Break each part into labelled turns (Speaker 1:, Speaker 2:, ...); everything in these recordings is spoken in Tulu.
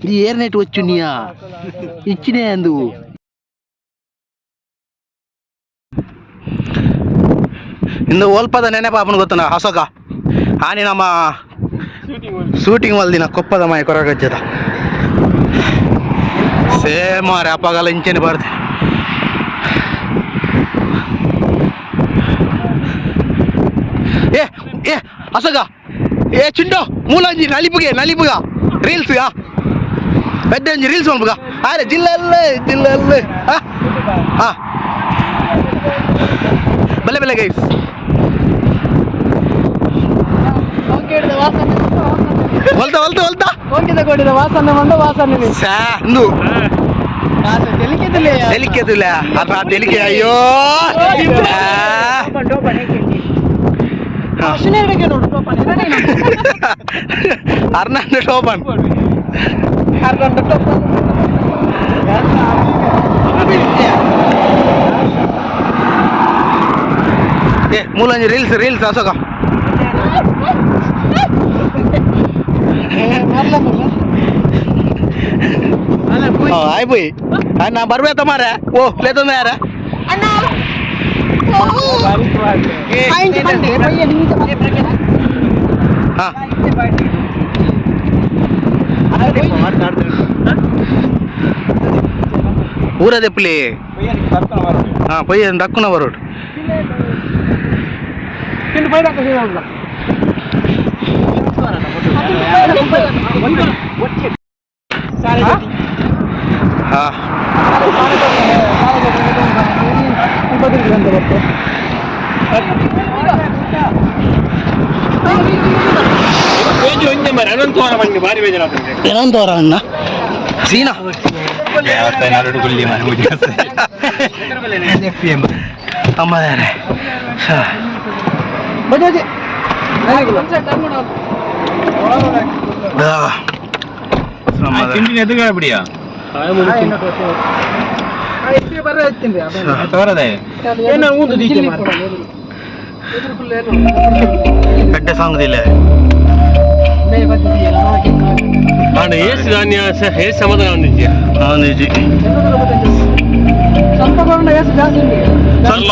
Speaker 1: ಈ ಏರ್ನೆಟ್ ವಚ್ಚುನಿಯಾ ಇಚ್ಚಿನೇ ಅಂದು ಇಂದು ಓಲ್ಪದ ನೆನೆ ಪಾಪನ ಗೊತ್ತನ ಅಶೋಕ ಆನಿ ನಮ್ಮ ಶೂಟಿಂಗ್ ಮಲ್ದಿನ ಕೊಪ್ಪದ ಮಾಯ ಕೊರಗಜ್ಜದ ಸೇಮ್ ಮಾರೆ ಅಪ್ಪಗಲ ಇಂಚೆನೆ ಬರ್ದೆ. ಏ ಏ ಅಶೋಕ, ಏ ಚಿಂಡೋ, ಮೂಲಂಜಿ ನಲಿಪುಗೆ ನಲಿಪುಗ ರೀಲ್ಸ್ ಆ ಪೆದ್ದಂಜಿ ರೀಲ್ಸ್ ಮಲ್ಪುಗ ಆರೆ ಜಿಲ್ಲಲ್ಲೇ ಜಿಲ್ಲಲ್ಲೇ. ಹಾ ಹಾ, ಬಲ್ಲೆ ಬಲ್ಲೆ ಗೈಸ್. ಒಲ್ತ ಒಲ್ತ ಒಲ್ತ.
Speaker 2: ಕೊಡಿದ ವಾಸನೆ ಬಂದ ವಾಸನೆ.
Speaker 1: ಸಾ ಇಂದು
Speaker 2: ತೆಲಿಕೆದಿಲ್ಲ.
Speaker 1: ತೆಲಿಕೆದಿಲ್ಲ ಅರ್ಥ ತೆಲಿಕೆ, ಅಯ್ಯೋ. ಅರ್ನಾಂಡ ಟೋಪನ್. ಏ ಮೂಲಂಜಿ ರೀಲ್ಸ್ ರೀಲ್ಸ್ ಅಶೋಕ. ಆಯ್ಪೋಯಿ ನಾ ಬರ್ಬೇಕ ಮಾರ ಓ ಲೇತಂದ ಯಾರ. ಹಾ, ಊರದೆಪ್ಪಲಿ. ಹಾ, ಪೊಯ್ಯ ದಕ್ಕುನ ಬರೋಡು. ಹಾ. ಏನಂತ ಅಣ್ಣ ಸೀನಾ. ಅಮ್ಮದಾರೆ.
Speaker 3: ಎದುರುಗಡೆ.
Speaker 1: పెద్ద సాంగ్ ದಿಲ್ಲ.
Speaker 3: ಏಸ್ ಧಾನ್ಯ ಏಸ್ ಸಮಾಧಾನ ಒಂದಿಜ್ಜಿ.
Speaker 1: ಹೌದು.
Speaker 2: ಸ್ವಲ್ಪ.
Speaker 1: ಸ್ವಲ್ಪ.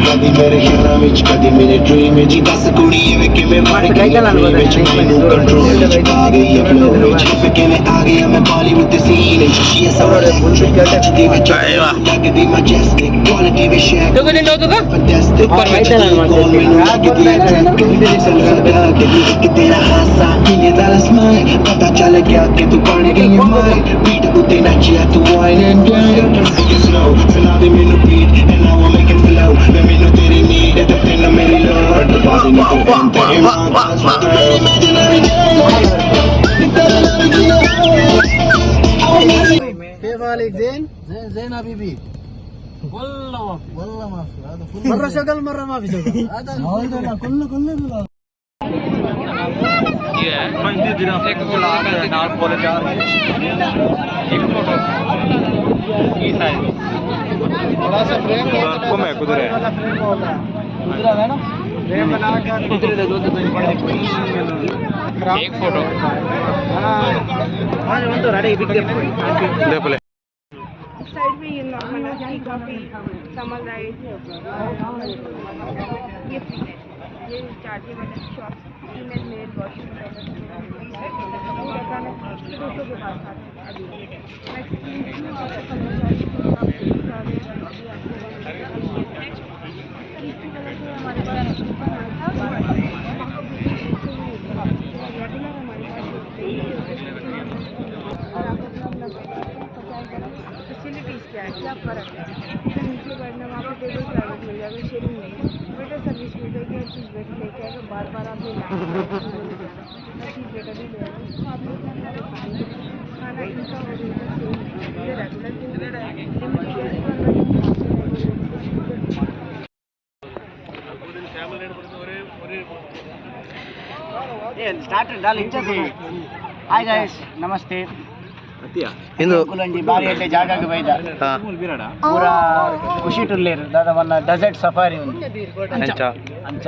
Speaker 4: ਕਦੀ ਮੇਰੇ ਖਿਆਲਾਂ ਵਿੱਚ, ਕਦੀ ਮੇਰੇ ਡ੍ਰੀਮ ਵਿੱਚ, ਦੱਸ ਕੁੜੀਏ ਵੇ ਕਿਵੇਂ ਵੜ ਗਈ ਡ੍ਰੀਮ ਵਿੱਚ, ਮੈਨੂੰ ਕੰਟਰੋਲ ਵਿੱਚ ਪਾ ਗਈ ਹੈ ਫਲੋ ਵਿੱਚ, ਫਿਰ ਕਿਵੇਂ ਆ ਗਿਆ ਮੈਂ ਬਾਲੀਵੁੱਡ ਦੇ ਸੀਨ ਵਿੱਚ। ਸ਼ੀ is electric, ਨੱਚਦੀ ਵਿੱਚ ਲੱਗਦੀ ਮੈਜੈਸਟਿਕ, ਕੁਆਲਿਟੀ ਵਿੱਚ ਸ਼ੈਕ ਫੈਂਟੈਸਟਿਕ, ਕੋਲ ਮੈਨੂੰ ਲੱਗਦੀ ਅਟਰੈਕਟਿਵ ਲੱਗਦਾ ਕਿ ਇੱਕ ਤੇਰਾ ਹਾਸਾ, ਇਹ ਦਾ ਸਮਾਈਲ, ਪਤਾ ਚੱਲ ਗਿਆ ਕਿ ਤੂੰ ਬਣ ਗਈ ਮਾਈ। ਬੀਟ ਉੱਤੇ ਨੱਚਿਆ ਤੂੰ wine and dine, try it slow, ਸੁਣਾ ਦੇ ਮੈਨੂੰ beat and I will make it flow. ਮੈਂ ਮੈਨੂੰ ਤੇਰੀ ਨੀਡ ਤੇ ਤੈਨੂੰ ਮੇਰੀ ਲੋੜ, ਬਾਦੀ ਨੂੰ ਤੂੰ ਤੇਰੀ ਮਾਂ ਤੇਰੀ ਇਮੇਜਿਨਰੀ।
Speaker 2: كيف حالك؟ زين؟ زين زين حبيبي. والله ما في، والله ما في هذا. مرة شغل مرة ما في شغل. هذا لا كله كله.
Speaker 3: ਨਾਲ ਫੁੱਲ ਚਾਰ ਇੱਕ ਫੋਟੋ ਕੀ ਸਾਈਜ਼?
Speaker 2: थोड़ा सा फ्रेम.
Speaker 3: घूमे कुदरे.
Speaker 2: फ्रेम होता है कुदरा है ना, फ्रेम बना कर
Speaker 3: एक फोटो.
Speaker 1: ದೇಪಲೆ.
Speaker 5: साइड में ये नॉर्मल है, टी कॉफ़ी, समर राइस, ये फ्री है। ये चार्जेबल है। Shop female male washroom toilet 200 के पास आता है अभी। नेक्स्ट 3 कर्मचारी आप देख पा रहे हैं अभी आपको। तीसरी कलर से हमारे पास रेगुलर हमारे पास और आप अपना अपना 50 ग्राम। फैसिलिटीज़ क्या है, क्या फ़र्क है? फिर नीचे बैठना, वहाँ पे टेबल प्राइवेट मिल जाएगा, शेयरिंग नहीं। वेटर सर्विस मिल जाएगी, हर चीज़ वेटर लेके आएगा। बार बार आपने लाइन, हर चीज़ वेटर ही ले आएगा। उसको आप लोग खाना इनका और इनका सेम है। ये रेगुलर लिमिटेड है।
Speaker 2: Hi guys, namaste.
Speaker 1: ಇಂದು
Speaker 2: ಕುಲಂಜಿ ಬಾರಿ ಎಡ್ಡೆ ಜಾಗಕ್ಕೆ ಬೈದ.
Speaker 1: ಹಾ.
Speaker 2: ಪೂರ ಖುಷಿ ಟುಲ್ಲೇರು ದಾದ ಮನ್ನ ಡೆಸರ್ಟ್ ಸಫಾರಿ ಉಂದು.
Speaker 1: ಅಂಚ.
Speaker 2: ಅಂಚ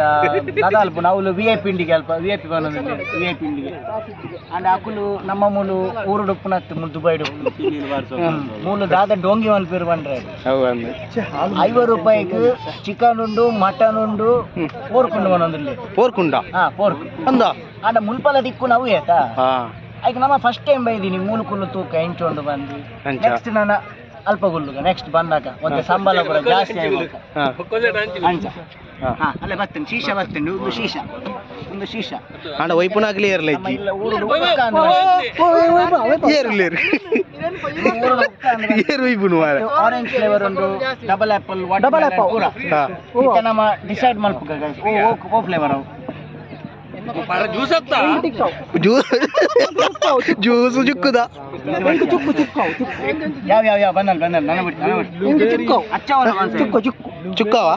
Speaker 2: ದಾದ ಅಲ್ಪ ನಾವು ವಿ I P ಇಂಡಿಗೆ, ಅಲ್ಪ V I P V I P ಇಂಡಿಗೆ. ಅಂಡ್ ಅಕುಲು ನಮ್ಮ ಮೂಲು ಊರು ಡುಪ್ಪುನತ್ತು ದುಬೈ ಮೂಲು ದಾದ ಡೋಂಗಿ ಮಲ್ಪೇರು ಬಂದ್ರೆ. 50 ರೂಪಾಯಿಗೆ ಚಿಕನ್ ಉಂಡು, ಮಟನ್ ಉಂಡು, ಪೋರ್ಕ್ ಉಂಡು ಒಂದೊಂದಿಲ್ಲಿ.
Speaker 1: ಪೋರ್ಕುಂಡ?
Speaker 2: ಹಾ, ಪೋರ್ಕ್.
Speaker 1: ಅಂದ.
Speaker 2: ಅಂಡ ಮುಲ್ಪಲ ದಿಕ್ಕು ನಾವು ಏತಾ. ಐಕ್ ನಮ್ಮ ಫಸ್ಟ್ ಟೈಮ್ ಬೈದಿನಿ, ಮೂಲು ಕುಲ್ಲು ತೂಕ ಎಂಚ ಉಂಡು ಬಂದು.
Speaker 1: ಅಂಚ.
Speaker 2: ನೆಕ್ಸ್ಟ್ ನಾನು ಅಲ್ಪ ಗುಲ್ಲುಗ ನೆಕ್ಸ್ಟ್ ಬಂದಾಗ ಒಂದು ಸಂಬಳ ಕೂಡ ಜಾಸ್ತಿ ಆಯ್ತು. ಅಂಚ. ಹಾ, ಅಲ್ಲೇ ಬರ್ತೇನೆ, ಶೀಶಾ ಬರ್ತೇನೆ. ಒಂದು ಶೀಶಾ, ಒಂದು ಶೀಶಾ.
Speaker 1: ಅಂಡ ವೈಪುನಾಗ್ಲಿ ಏರ್ಲ.
Speaker 2: ನಮ್ಮ
Speaker 1: ಇಜ್ಜಿ.
Speaker 2: ಇಲ್ಲ ಊರುಡು ಉಕ್ಕ ಅಂದ್ರೆ.
Speaker 1: ಏರ್ಲೇರು.
Speaker 2: ಊರುಡು ಉಕ್ಕ ಅಂದ್ರೆ.
Speaker 1: ಏರ್ ವೈಪುನು ಮಾರೆ.
Speaker 2: ಆರೆಂಜ್ ಫ್ಲೇವರ್ ಉಂಟು, ಡಬಲ್ ಆಪಲ್, ಡಬಲ್ ಆಪಲ್ ಪೂರ. ಇತ್ತೆ ನಮ್ಮ ಡಿಸೈಡ್ ಮಲ್ಪುಗ ಗೈಸ್, ಓ ಓ ಓ ಫ್ಲೇವರ್ ಅವು.
Speaker 1: ಜ್ಯೂಸ್ ಜ್ಯೂಸ್ ಚುಕ್ಕುದ.
Speaker 2: ಯಾವ ಯಾವ ಯಾವ ಬಂದಲ್ ಬಂದಲ್, ನನ್ನ ಬಿಟ್ಟು ನನ್ನ ಬಿಟ್ಟು ಅಚ್ಚವನ. ಚುಕ್ಕು ಚುಕ್ಕು.
Speaker 1: ಚುಕ್ಕವ.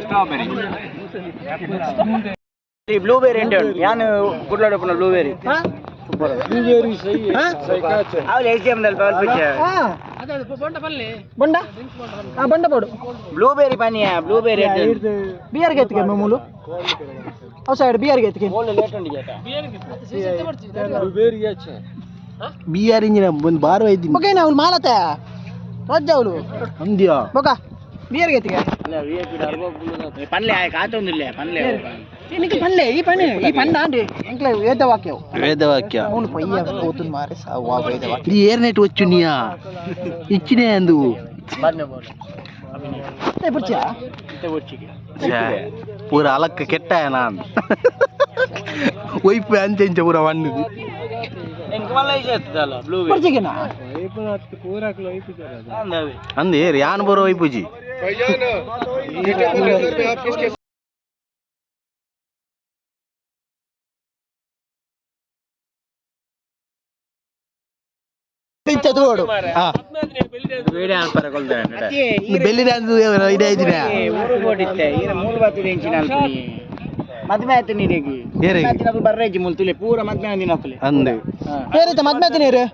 Speaker 2: ಸ್ಟ್ರಾಬೆರಿ, ಬ್ಲೂಬೆರಿ ಉಂಟು. ಯಾನು ಕುಡ್ಲಾಡಪ್ಪನ ಬ್ಲೂಬೆರಿ. ಅವ್ಲು ಎಸ್ ಡಿ ಎಮ್ ದಲ್ಲಿ.
Speaker 6: ಬೊಂಡ ಆ ಬೊಂಡ ಬೋಡು.
Speaker 2: ಬ್ಲೂಬೆರಿ ಪಾನೀಯ, ಬ್ಲೂಬೆರಿ.
Speaker 6: ಬಿಯರ್ಗೆ ಎತ್ತಿಗೆ ಮೂಲು ಅವು ಸೈಡ್ ಬಿಯರ್ಗೆ ಎತ್ತಿಗೆ.
Speaker 2: ಲೇಟ್ ಉಂಟು ಗೇಟ.
Speaker 1: ಬಿ ಆರ್ ಇಂಜಿನ ಒಂದು ಬಾರ್ ಐತಿ.
Speaker 6: ಓಕೆ, ನಾವು ಮಾಲತೆ ರಜ್ಜ ಅವಳು.
Speaker 1: ಅಂದ್ಯಾ?
Speaker 6: ಬೊಕ ಬಿಯರ್ಗೆ ಎತ್ತಿಗೆ.
Speaker 2: ಪನ್ಲೆ ಆಯ್ಕೆ ಆತೊಂದಿಲ್ಲ ಪನ್ಲೆ.
Speaker 6: ನಿಂಗೆ ಪನ್ಲೆ, ಈ ಪನ್ನೆ ಈ ಪಂಡ ಆಂಡಿ ಎಂಕ್ಲೆ ವೇದವಾಕ್ಯವು.
Speaker 1: ವೇದವಾಕ್ಯ.
Speaker 6: ಅವನು ಪಯ್ಯ ಹೋತುನ್ ಮಾರೆ ವಾ ವೇದವಾಕ್ಯ.
Speaker 1: ಈ ಏರ್ನೆಟ್ వచ్చು ನೀಯಾ ಇಚ್ಚಿನೇ ಅಂದು.
Speaker 2: ಬಂದೆ ಬೋಡು.
Speaker 6: ಏ ಪುರ್ಚಿಯಾ.
Speaker 2: ಇತ್ತೆ ಒಚ್ಚಿಗೆ.
Speaker 1: ಪೂರ ಅಲಕ್ಕ ಕೆಟ್ಟ ನಾನು ಒಯ್ಪು ಅಂಚೆ ಇಂಚ ಪೂರ ವಣ್ಣದು.
Speaker 2: ಎಂಕ್ ಮಲ್ಲ ಇರ್ತದಲ್ಲ ಬ್ಲೂಬೆರಿ.
Speaker 6: ಪುರ್ಚಿಗೆನಾ?
Speaker 2: ಅಂದವೆ.
Speaker 1: ಅಂದು ಏರ್ ಯಾನ್ ಬರೋ ಒಯ್ಪುಜಿ.
Speaker 6: ತೋಡು.
Speaker 1: ಹಾ. ಬೆಲ್ಲಿ ಡ್ಯಾನ್ಸ್ ಇದೇ ಇದ್ದೀನ.
Speaker 2: ಊರು ಬೋಡಿತ್ತೆ ಈರ ಮೂರು ಬಾತಿದೆ ಎಂಚಿನ ಅಲ್ಪನಿ ಮದ್ಮೆ ಆಯ್ತು ನೀರಿಗೆ.
Speaker 1: ಏರಿಗೆ?
Speaker 2: ಮದ್ಮೆ ಬರ್ರೇಜಿ ಮುಲ್ತುಲೆ ಪೂರ ಮದ್ಮೆ ಆದಿನ ಅಕುಲೆ.
Speaker 1: ಅಂದು.
Speaker 6: ಏರಿತ ಮದ್ಮೆ ಆತಿನೇರು?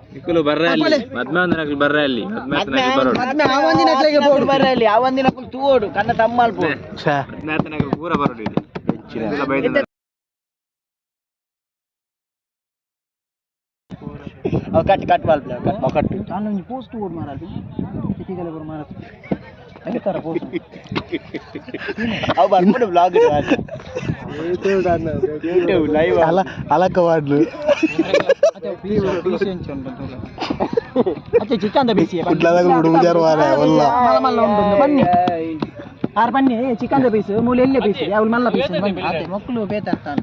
Speaker 2: ಮದ್ಮೆ
Speaker 6: ಆ ಒಂದಿನ ಅಕ್ಲೆಗೆ ಬೋಡು.
Speaker 2: ಬರ್ರಲ್ಲಿ ಆ ಒಂದಿನ ಅಕುಲು ತೂವೋಡು ಕಣ್ಣ ತಮ್ಮ ಅಲ್ಪೋಡು.
Speaker 1: ಛೇ.
Speaker 2: ಅವು ಕಟ್ ಕಟ್ ಮಲ್ಪಲೆ ಕಟ್.
Speaker 1: ಮೊಕಟ್ಟು.
Speaker 6: ನಾನು ಒಂಜಿ ಪೋಸ್ಟ್ ಓಡ್ ಮಾರಲ್ಪಿ ಸಿಟಿಗಲೆ ಬರು ಮಾರ ಭಯಂಕರ ಪೋಸ್ಟ್.
Speaker 2: ಅವು ಬರ್ಪುಡು ಬ್ಲಾಗ್ ಯೂಟ್ಯೂಬ್ ಲೈವ್.
Speaker 1: ಅಲ ಅಲಕ್ಕ ವಾಡ್ಲು.
Speaker 6: ಪೀಸ್ ಎಂಚ ಉಂಟು ಅಚ್ಚೆ ಚಿಕನ್ the piece.
Speaker 1: ಕುಡ್ಲದಾಗ ಹುಡುಗರು ವಾರ ಒಲ್ಲ.
Speaker 6: ಮಲ್ಲ ಮಲ್ಲ ಉಂಟು ಬನ್ನಿ ಆರ್ ಬನ್ನಿ. ಚಿಕನ್ the piece ಮೂಲೆ ಎಲ್ಲೆ ಪೀಸ್ ಯಾವ್ಲು ಮಲ್ಲ ಪೀಸ್ ಬನ್ನಿ ಆತೆ ಮಕ್ಕಳು ಬೇತಾಡ್ತಾನೆ.